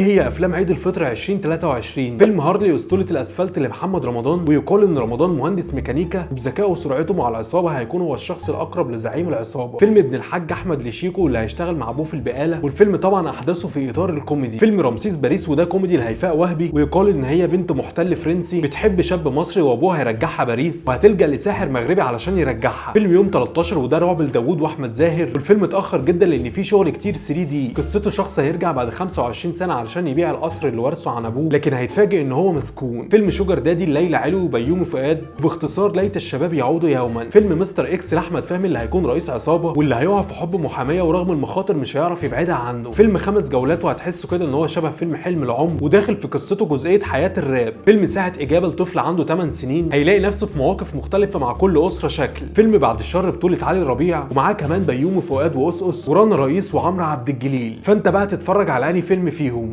هي افلام عيد الفطر 2023. فيلم هارلي اسطورة الاسفلت لمحمد رمضان، ويقال ان رمضان مهندس ميكانيكا وبذكائه وسرعته مع العصابة هيكون هو الشخص الاقرب لزعيم العصابة. فيلم ابن الحاج احمد لشيكو اللي هيشتغل مع ابوه في البقالة، والفيلم طبعا احداثه في اطار الكوميدي. فيلم رمسيس باريس، وده كوميدي لهيفاء وهبي، ويقال ان هي بنت محتل فرنسي بتحب شاب مصري وابوها هيرجعها باريس وهتلجأ لساحر مغربي علشان يرجعها. فيلم يوم 13، وده رعب لداوود واحمد زاهر، والفيلم اتاخر جدا لان فيه شغل كتير 3 دي. قصته شخص هيرجع بعد 25 سنة علشان يبيع القصر اللي ورثه عن ابوه، لكن هيتفاجئ ان هو مسكون. فيلم شوجر دادي ليلى علوي وبيومي فؤاد، باختصار ليت الشباب يعودوا يوما. فيلم مستر اكس لاحمد فهمي اللي هيكون رئيس عصابة واللي هيقع في حب محاميه ورغم المخاطر مش هيعرف يبعدها عنه. فيلم 5 جولات، وهتحسه كده ان هو شبه فيلم حلم العمر وداخل في قصته جزئية حياة الراب. فيلم ساعة اجابه لطفل عنده 8 سنين هيلاقي نفسه في مواقف مختلفة مع كل اسره شكل. فيلم بعد الشر بطوله علي ربيع ومعاه كمان بيومي فؤاد وأسقس ورانا رئيس وعمرو عبد الجليل. فانت بقى تتفرج على انهي فيلم فيهم؟